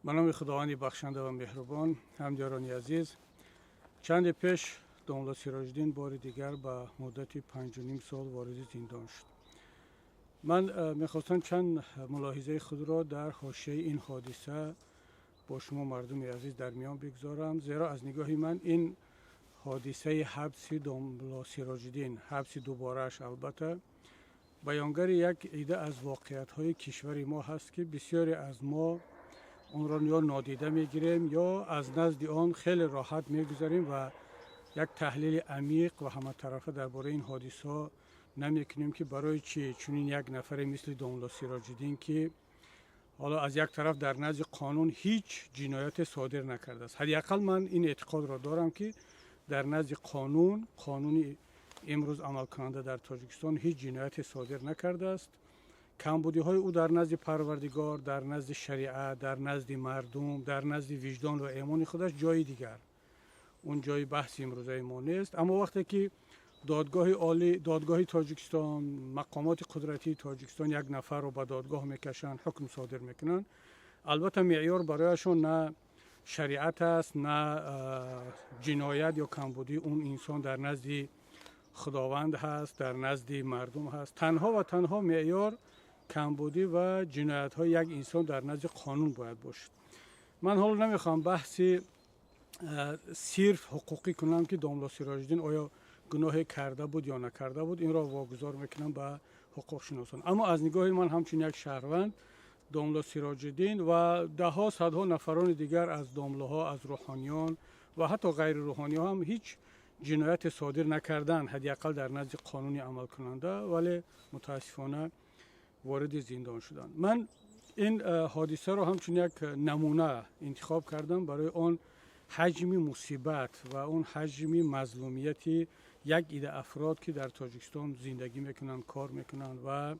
Ба номи Худованди бахшанда ва меҳрубон. Ҳамдиёрони азиз, чанде пеш домла Сироҷиддин бори дигар ба муддати 5,5 сол вориди зиндон шуд. Ман мехостам чанд мулоҳизаи худро дар ҳошияи ин ҳодиса бо шумо, мардуми азиз, дар миён бигзорам, зеро аз нигоҳи ман ин ҳодисаи ҳабси домла Сироҷиддин, ҳабси дуборааш, албатта, баёнгари як ида аз воқеиятҳои кишвари мо ҳаст, ки бисёре аз мо онро ё нодида мегирем, ё аз назди он хеле роҳат мегузарем ва як таҳлили амиқ ва ҳаматарафа дар бораи ин ҳодисаҳо намекунем, ки барои чӣ чунин як нафаре мисли домла Сироҷиддин, ки ҳоло аз як тараф дар назди қонун ҳеҷ ҷинояте содир накардааст. Ҳадди ақал ман ин эътиқодро дорам, ки дар назди қонун, қонуни имрӯз амалкунанда дар Тоҷикистон, ҳеҷ ҷинояте содир накардааст. Камбудиҳои ӯ дар назди Парвардигор, дар назди шариат, дар назди мардум, дар назди виҷдон ва эмони худаш ҷои дигар, он ҷои баҳси имрӯзаи мо нест. Аммо вақте ки додгоҳи олӣ, додгоҳи Тоҷикистон, мақомоти қудратии Тоҷикистон як нафарро ба додгоҳ мекашанд, ҳукм содир мекунанд, албатта, меъёр барояшон на шариат аст, на ҷиноят ё камбудии он инсон дар назди Худованд ҳаст, дар назди мардум ҳаст. Танҳо ва танҳо меъёр камбудӣ ва ҷиноятҳои як инсон дар назди қонун бояд бошад. Ман ҳоло намехоҳам баҳси сирф ҳуқуқӣ кунам, ки домла Сироҷиддин оё гуноҳе карда буд ё накарда буд. Инро вогузор мекунам ба ҳуқуқшиносон. Аммо аз нигоҳи ман ҳамчун як шаҳрванд, домла Сироҷиддин ва даҳҳо, садҳо нафарони дигар аз домлаҳо, аз рӯҳониён ва ҳатто ғайрирӯҳониҳо ҳам ҳеҷ ҷинояте содир накарданд, ҳадди ақал дар назди қонуни амалкунанда, вале мутаассифона вориди зиндон шуданд. Ман ин ҳодисаро ҳамчун як намуна интихоб кардам барои он ҳаҷми мусибат ва он ҳаҷми мазлумияти як ида афрод, ки дар Тоҷикистон зиндагӣ мекунанд, кор мекунанд ва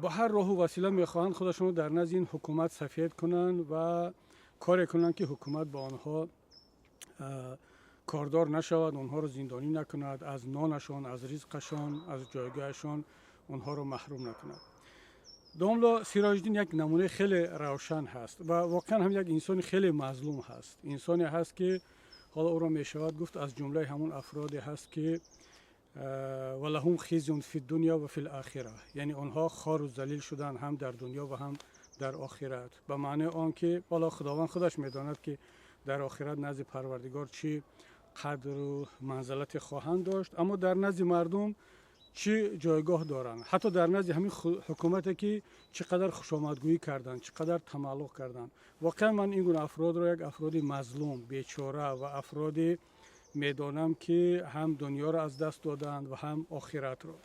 бо ҳар роҳу васила мехоҳанд худашонро дар назди ин ҳукумат сафед кунанд ва коре кунанд, ки ҳукумат ба онҳо кордор нашавад, онҳоро зиндонӣ накунад, аз нонашон, аз ризқашон, аз ҷойгоҳашон онҳоро маҳрум накунад. Домло Сироҷиддин як намунаи хеле равшан ҳаст ва воқеан ҳам як инсони хеле мазлум ҳаст. Инсоне ҳаст, ки ҳоло ӯро мешавад гуфт, аз ҷумлаи ҳамон афроде ҳаст, ки ولهم خزي في الدنيا وفي الآخرة, яъне онҳо хору залил шуданд ҳам дар дунё ва ҳам дар охират. Ба маънои он ки ҳоло Худованд худаш медонад, ки дар охират назди Парвардигор чӣ қадру манзалате хоҳанд дошт, аммо дар назди мардум чӣ ҷойгоҳ доранд, ҳатто дар назди ҳамин ҳукумате, ки чӣ қадар хушомадгӯӣ карданд, чӣ қадар тамаллуқ карданд. Воқеан ман ин гуна афродро як афроди мазлум, бечора ва афроде медонам, ки ҳам дунёро аз даст доданд ва ҳам охиратро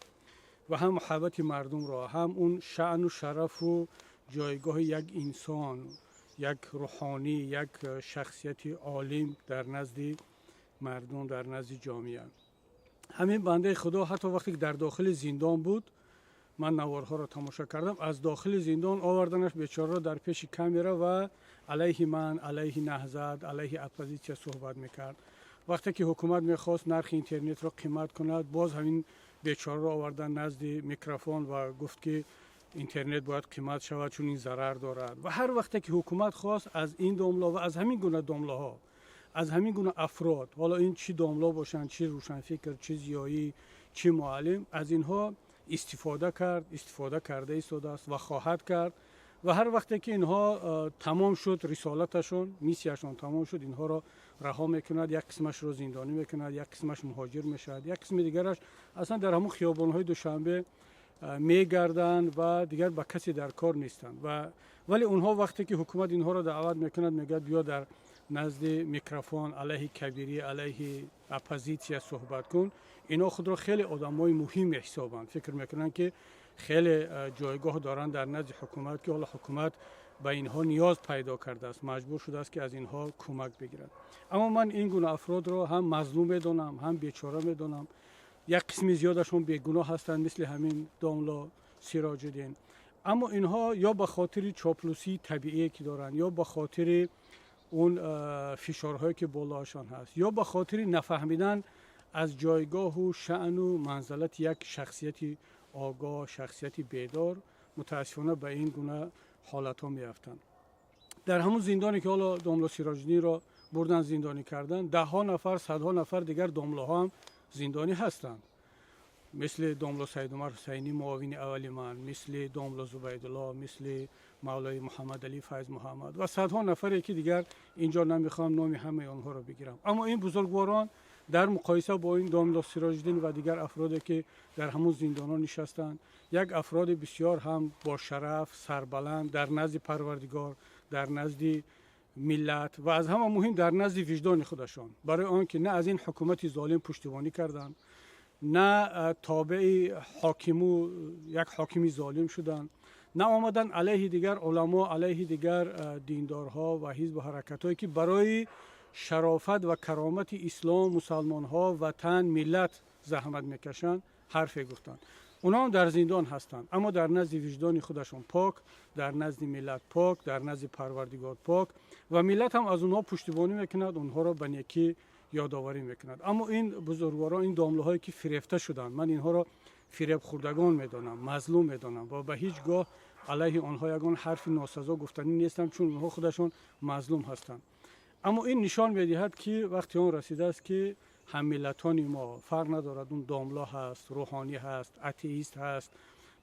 ва ҳам муҳаббати мардумро, ҳам он шаъну шарафу ҷойгоҳи як инсон, як рӯҳонӣ, як шахсияти олим дар назди мардум, дар назди ҷомеа. Ҳамин бандаи Худо ҳатто вақте ки дар дохили зиндон буд, ман наворҳоро тамошо кардам, аз дохили зиндон оварданаш бечораро дар пеши камера ва алайҳи ман, алайҳи Наҳзат, алайҳи оппозитсия суҳбат мекард. Вақте ки ҳукумат мехост нархи интернетро қимат кунад, боз ҳамин бечораро овардан назди микрофон ва гуфт, ки интернет бояд қимат шавад, чун ин зарар дорад. Ва ҳар вақте ки ҳукумат хост, аз ин домло ва аз ҳамин гуна домлоҳо, аз ҳамин гуна афрод, ҳоло ин чӣ домло бошанд, чӣ рӯшанфикр, чӣ зиёӣ, чӣ муаллим, аз инҳо истифода кард, истифода карда истодааст ва хоҳад кард. Ва ҳар вақте ки инҳо тамом шуд, рисолаташон, миссияшон тамом шуд, инҳоро раҳо мекунад. Як қисмашро зиндонӣ мекунад, як қисмаш муҳоҷир мешавад, як қисми дигараш аслан дар ҳамон хиёбонҳои Душанбе мегарданд ва дигар ба касе дар кор нестанд. Ва вале онҳо, вақте ки ҳукумат инҳоро даъват мекунад, мегӯяд: «Биё, дар назди микрофон алайҳи кабирӣ, алайҳи оппозитсия суҳбат кун», инҳо худро хеле одамҳои муҳим меҳисобанд, фикр мекунанд, ки хеле ҷойгоҳ доранд дар назди ҳукумат, ки ҳоло ҳукумат ба инҳо ниёз пайдо кардааст, маҷбур шудааст, ки аз инҳо кӯмак бигирад. Аммо ман ин гуна афродро ҳам мазлум медонам, ҳам бечора медонам. Як қисми зиёдашон бегуноҳ ҳастанд, мисли ҳамин домло Сироҷиддин. Аммо инҳо ё ба хотири чоплусии табиие, ки доранд, ё ба хотири он фишорҳое, ки болоашон ҳаст, ё ба хотири нафаҳмидан аз ҷойгоҳу шаъну манзалати як шахсияти огоҳ, шахсияти бедор, мутаассифона, ба ин гуна ҳолатҳо меафтанд. Дар ҳамун зиндоне ки ҳоло домло Сироҷиддинро бурдан, зиндонӣ кардан, даҳҳо нафар, садҳо нафар дигар домлоҳо ҳам зиндонӣ ҳастанд, мисли домло Саидумар Ҳусайнӣ, муовини аввали ман, мисли домло Зубайдулло, мисли мавлои Муҳаммадалӣ Файз Муҳаммад ва садҳо нафаре ки дигар инҷо намехоҳам номи ҳамаи онҳоро бигирам. Аммо ин бузургворон дар муқоиса бо ин домло Сироҷиддин ва дигар афроде ки дар ҳамун зиндонҳо нишастанд, як афроди бисёр ҳам бошараф, сарбаланд дар назди Парвардигор, дар назди миллат ва аз ҳама муҳим дар назди виҷдони худашон, барои он ки на аз ин ҳукумати золим пуштибонӣ карданд, на тобеи ҳокиму як ҳокими золим шуданд, на омаданд алайҳи дигар уламо, алайҳи дигар диндорҳо ва ҳизбу ҳаракатҳое ки барои шарофат ва каромати ислом, мусалмонҳо, ватан, миллат заҳмат мекашанд, ҳарфе гуфтанд. Онҳо дар зиндон ҳастанд, аммо дар назди виҷдони худашон пок, дар назди миллат пок, дар назди Парвардигор пок, ва миллат ҳам аз онҳо пуштибонӣ мекунад, онҳоро ба некӣ ёдоварӣ мекунад. Аммо ин бузургворон, ин домлаҳое ки фирефта шуданд, ман инҳоро фиребхӯрдагон медонам, мазлум медонам ва ба ҳеҷ гоҳ алайҳи онҳо ягон ҳарфи носазо гуфтанӣ нестам, чун онҳо худашон мазлум ҳастанд. Аммо ин нишон медиҳад, ки вақти он расидааст, ки ҳаммиллатони мо, фарқ надорад, он домло ҳаст, рӯҳонӣ ҳаст, атеист ҳаст,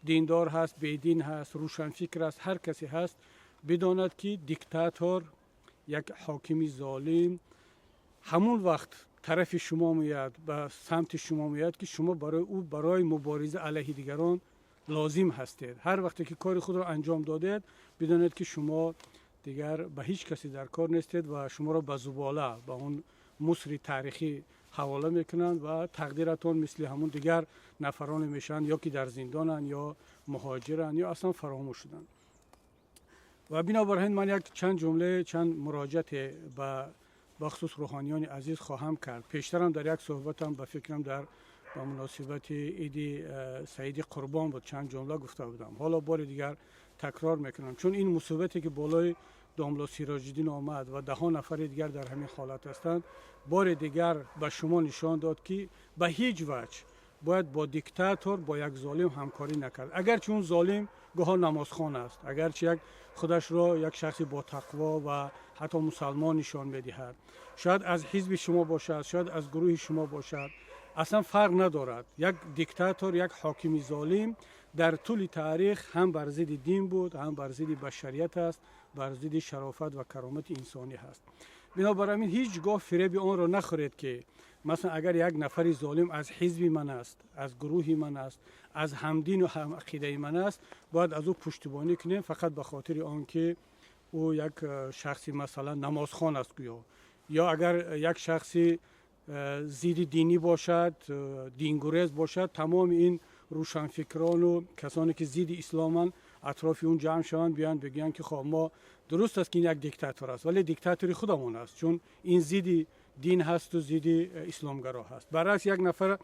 диндор ҳаст, бедин ҳаст, рӯшанфикр аст, ҳар касе ҳаст, бидонад, ки диктатор, як ҳокими золим ҳамун вақт тарафи шумо меояд, ба самти шумо меояд, ки шумо барои ӯ барои мубориза алайҳи дигарон лозим ҳастед. Ҳар вақте ки кори худро анҷом додед, бидонед, ки шумо дигар ба ҳеҷ касе дар кор нестед ва шуморо ба зубола, ба он мусри таърихӣ ҳавола мекунанд ва тақдиратон мисли ҳамун дигар нафароне мешаванд, ё ки дар зиндонанд, ё муҳоҷиранд, ё аслан фаромӯш шуданд. Ва бинобар ҳин ман як чанд ҷумле, чанд муроҷиате ба бахусус рӯҳониёни азиз хоҳам кард. Пештарам дар як суҳбатам, ба фикрам, дар ба муносибати иди Саиди Қурбон буд, чанд ҷумла гуфта будам, ҳоло бори дигар такрор мекунам, чун ин мусибате ки болои домло Сироҷиддин омад ва даҳҳо нафари дигар дар ҳамин ҳолат ҳастанд, бори дигар ба шумо нишон дод, ки ба ҳеҷ ваҷҳ бояд бо диктатор, бо як золим ҳамкорӣ накард, агарчи он золим гоҳо намозхон аст, агарчи як худашро як шахси ботақво ва ҳатто мусалмон нишон медиҳад, шояд аз ҳизби шумо бошад, шояд аз гурӯҳи шумо бошад, аслан фарқ надорад. Як диктатор, як ҳокими золим дар тӯли таърих ҳам бар зидди дин буд, ҳам бар зидди башарият аст, бар зидди шарофат ва каромати инсонӣ ҳаст. Бинобар ҳамин ҳеҷ гоҳ фиреби онро нахӯред, ки масалан агар як нафари золим аз ҳизби ман аст, аз гурӯҳи ман аст, аз ҳамдину ҳамақидаи ман аст, бояд аз ӯ пуштибонӣ кунем, фақат ба хотири он ки ӯ як шахси масалан намозхон аст гӯё, ё агар як шахси зидди динӣ бошад, дингурез бошад, тамоми ин рӯшанфикрону касоне ки зидди исломанд, атрофи он ҷамъ шаванд, биёянд бигӯянд, ки хоб, мо дуруст аст, ки ин як диктатор аст, вале диктатори худамон аст, чун ин зидди дин ҳасту зидди исломгаро ҳаст. Баръакс, як нафар,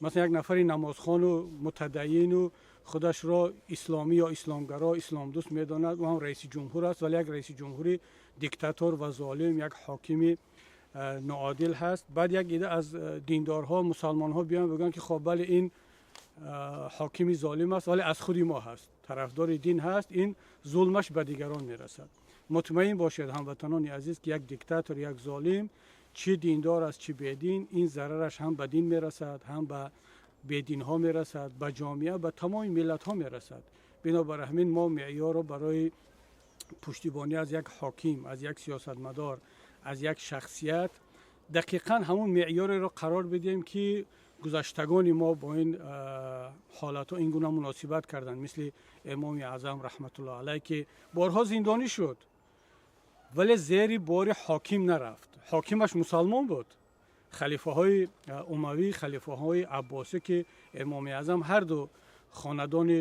масалан як нафари намозхону мутадайину худашро исломӣ ё исломгаро, исломдӯст медонад, ӯ ҳам раиси ҷумҳур аст, вале як раиси ҷумҳури диктатор ва золим, як ҳокими ноодил ҳаст. Баъд як ида аз диндорҳо, мусалмонҳо биёянд, бигӯянд, ки хоб, бале, ин ҳокими золим аст, вале аз худи мо ҳаст, тарафдори дин ҳаст, ин зулмаш ба дигарон мерасад. Мутмаин бошед, ҳамватанони азиз, ки як диктатор, як золим, чӣ диндор аст, чӣ бедин, ин зарараш ҳам ба дин мерасад, ҳам ба бединҳо мерасад, ба ҷомеа, ба тамоми миллатҳо мерасад. Бинобар ҳамин мо меъёрро барои пуштибонӣ аз як ҳоким, аз як сиёсатмадор, аз як шахсият дақиқан ҳамун меъёреро қарор бидиҳем, ки гузаштагони мо бо ин ҳолатҳо ин гуна муносибат карданд, мисли Имоми Аъзам раҳматуллоҳ алайҳ, ки борҳо зиндонӣ шуд, вале зери бори ҳоким нарафт. Ҳокимаш мусалмон буд, халифаҳои умавӣ, халифаҳои аббосӣ, ки Имоми Аъзам ҳарду хонадони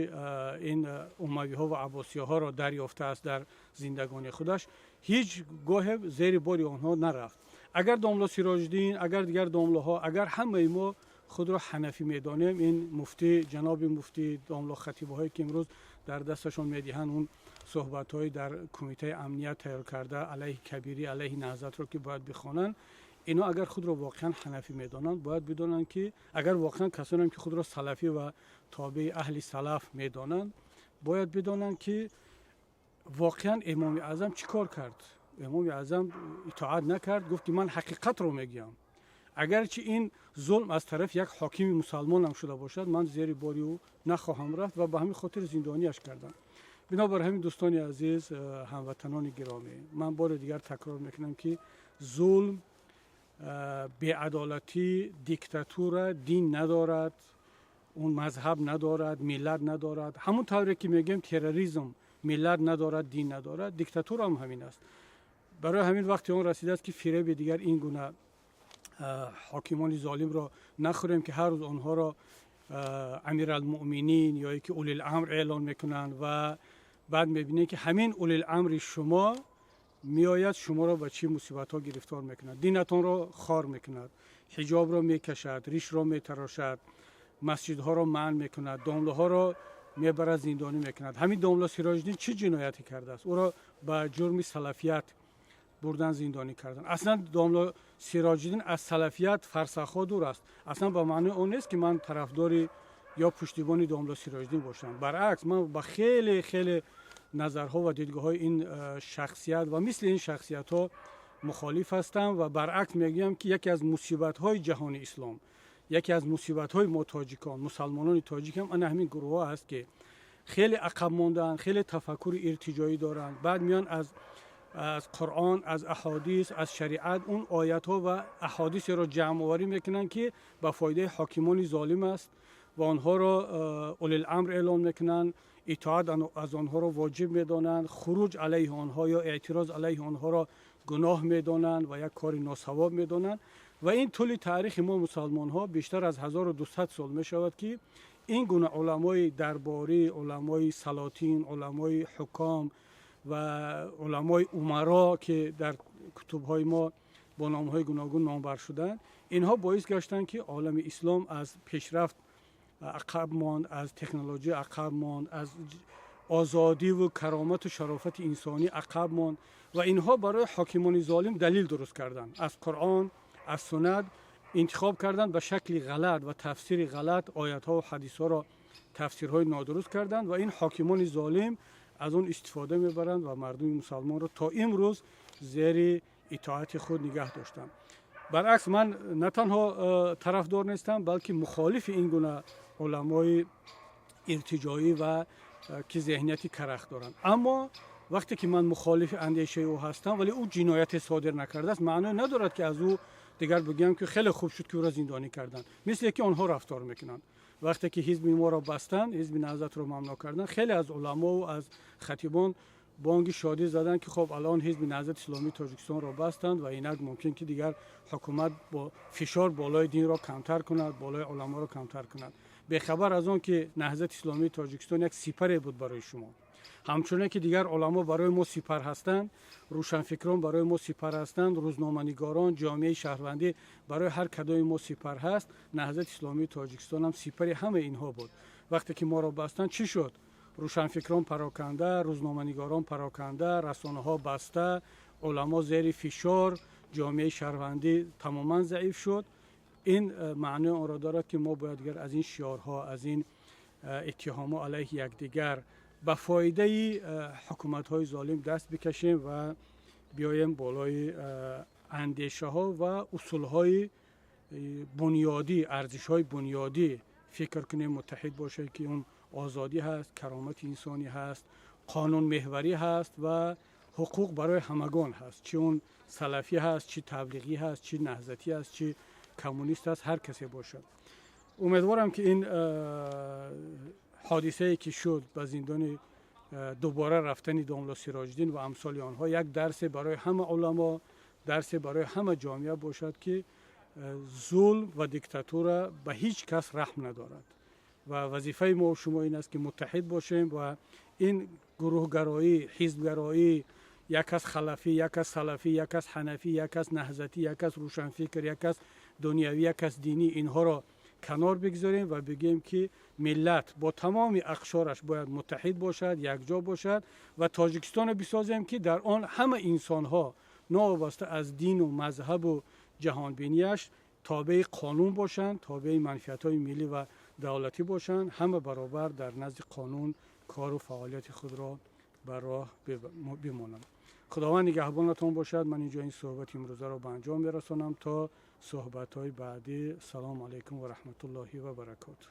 ин умавиҳо ва аббосиҳоро дарёфтааст дар зиндагонии худаш, ҳеҷ гоҳе зери бори онҳо нарафт. Агар домло Сироҷиддин, агар дигар домлоҳо, агар ҳамаи мо худро ҳанафӣ медонем, ин муфтӣ, ҷаноби муфтӣ, домло хатибҳое ки имрӯз дар дасташон медиҳанд он суҳбатҳои дар кумитаи амният тайёр карда алайҳи Кабирӣ, алайҳи Наҳзатро, ки бояд бихонанд, ино агар худро воқеан ҳанафӣ медонанд, бояд бидонанд, ки агар воқеан касонем, ки худро салафӣ ва тобеи аҳли салаф медонанд, бояд бидонанд, ки Воқеан, Имоми Аъзам чӣ кор кард? Имоми Аъзам итоат накард, гуфт, ки ман ҳақиқатро мегӯям, агарчи ин зулм аз тарафи як ҳокими мусалмонам шуда бошад, ман зери бори ӯ нахоҳам рафт, ва ба ҳамин хотир зиндониаш карданд. Бинобар ҳамин, дӯстони азиз, ҳамватанони гиромӣ, ман бори дигар такрор мекунам, ки зулм, беадолатӣ, диктатура дин надорад, он мазҳаб надорад, миллат надорад. Ҳамон тавре ки мегӯем, терроризм миллат надорад, дин надорад, диктатура ҳам ҳамин аст. Барои ҳамин вақти он расидааст, ки фиреби дигар ин гуна ҳокимони золимро нахӯрем, ки ҳар рӯз онҳоро Амиралмуъминин ё ки улиламр эълон мекунанд, ва баъд мебинем, ки ҳамин улиламри шумо меояд, шуморо ба чӣ мусибатҳо гирифтор мекунад, динатонро хор мекунад, ҳиҷобро мекашад, ришро метарошад, масҷидҳоро манъ мекунад, домлаҳоро мебарад, зиндонӣ мекунад. Ҳамин домла Сироҷиддин чӣ ҷинояте кардааст? Ӯро ба ҷурми салафият бурдан, зиндонӣ кардан. Аслан домла Сироҷиддин аз салафият фарсахҳо дур аст. Аслан ба маънои он нест, ки ман тарафдори ё пуштибони домла Сироҷиддин бошам. Баръакс, ман ба хеле хеле назарҳо ва дидгоҳҳои ин шахсият ва мисли ин шахсиятҳо мухолиф ҳастам ва баръакс мегӯям, ки яке аз мусибатҳои ҷаҳони ислом, яке аз мусибатҳои мо тоҷикон, мусалмонони тоҷик ҳам ана ҳамин гурӯҳҳо аст, ки хеле ақаб мондаанд, хеле тафаккури иртиҷоӣ доранд. Баъд меян аз Қуръон, аз аҳодис, аз шариат он оятҳо ва аҳодисеро ҷамъоварӣ мекунанд, ки ба фоидаи ҳокимони золим аст, ва онҳоро улиламр эълон мекунанд, итоат аз онҳоро воҷиб медонанд, хуруҷ алайҳи онҳо ё эътироз алайҳи онҳоро гуноҳ медонанд ва як кори носавоб медонанд. Ва ин тӯли таърихи мо мусалмонҳо бештар аз 1200 сол мешавад, ки ин гуна уламои дарборӣ, уламои салотин, уламои ҳуком ва уламои умаро, ки дар кутубҳои мо бо номҳои гуногун номбар шуданд, инҳо боис гаштанд, ки олами ислом аз пешрафт ақаб монд, аз технология ақаб монд, аз озодиву каромату шарофати инсонӣ ақаб монд. Ва инҳо барои ҳокимони золим далил дуруст карданд, аз Қуръон, аз суннат интихоб карданд, ба шакли ғалат ва тафсири ғалат оятҳо ва ҳадисҳоро тафсирҳои нодуруст карданд, ва ин ҳокимони золим аз он истифода мебаранд ва мардуми мусалмонро то имрӯз зери итоати худ нигаҳ доштанд. Баръакс, ман на танҳо тарафдор нестам, балки мухолифи ин гуна уламои иртиҷоӣ ва ки зеҳнияти карахт доранд. Аммо вақте ки ман мухолифи андешаи ӯ ҳастам, вале ӯ ҷинояте содир накардааст, маъное надорад, ки аз ӯ дигар бигӯям, ки хеле хуб шуд, ки ӯро зиндонӣ карданд, мисле ки онҳо рафтор мекунанд. Вақте ки ҳизби моро бастанд, Ҳизби Наҳзатро мамнӯъ карданд, хеле аз уламову аз хатибон бонги шодӣ заданд, ки хоб, алон Ҳизби Наҳзати Исломии Тоҷикистонро бастанд ва инак мумкин, ки дигар ҳукумат бо фишор болои динро камтар кунад, болои уламоро камтар кунад. Бехабар аз он ки Наҳзати Исломии Тоҷикистон як сипаре буд барои шумо, ҳамчуне ки дигар уламо барои мо сипар ҳастанд, рӯшанфикрон барои мо сипар ҳастанд, рӯзноманигорон, ҷомеаи шаҳрвандӣ барои ҳар кадоми мо сипар ҳаст, Наҳзати Исломии Тоҷикистон ҳам сипари ҳамаи инҳо буд. Вақте ки моро бастанд, чӣ шуд? Рӯшанфикрон пароканда, рӯзноманигорон пароканда, расонаҳо баста, уламо зери фишор, ҷомеаи шаҳрвандӣ тамоман заиф шуд. Ин маънои онро дорад, ки мо бояд дигар аз ин шиорҳо, аз ин иттиҳомҳо алайҳи якдигар ба фоидаи ҳукуматҳои золим даст бикашем ва биёем болои андешаҳо ва усулҳои бунёдӣ, арзишҳои бунёдӣ фикр кунем, муттаҳид бошем, ки он озодӣ ҳаст, каромати инсонӣ ҳаст, қонунмеҳварӣ ҳаст ва ҳуқуқ барои ҳамагон ҳаст, чӣ он салафӣ ҳаст, чӣ таблиғӣ ҳаст, чӣ наҳзатӣ ҳаст, чӣ коммунист аст, ҳар касе бошад. Умедворам, ки ин ҳодисае, ки шуд, ба зиндони дубора рафтани домла Сироҷиддин ва амсоли онҳо, як дарсе барои ҳама уламо, дарсе барои ҳама ҷомеа бошад, ки зулм ва диктатура ба ҳеҷ кас раҳм надорад ва вазифаи мо шумо ин аст, ки муттаҳид бошем ва ин гурӯҳгароӣ, ҳизбгароӣ, як кас халафӣ, як кас салафӣ, як кас ҳанафӣ, як кас наҳзатӣ, як кас рӯшанфикр, як кас дунявӣ, як кас динӣ, инҳоро канор бигзорем ва бигӯем, ки миллат бо тамоми ақшораш бояд муттаҳид бошад, якҷо бошад ва Тоҷикистонро бисозем, ки дар он ҳама инсонҳо новобаста аз дину мазҳабу ҷаҳонбинияш тобеи қонун бошанд, тобеи манфиатҳои миллӣ ва давлатӣ бошанд, ҳама баробар дар назди қонун кору фаъолияти худро. ба роҳ бимонам. Худованд нигаҳбонатон бошад. Ман инҷо ин суҳбати имрӯзаро ба анҷом мерасонам. То суҳбатҳои баъдӣ, салому алайкум ва раҳматуллоҳи ва баракоту.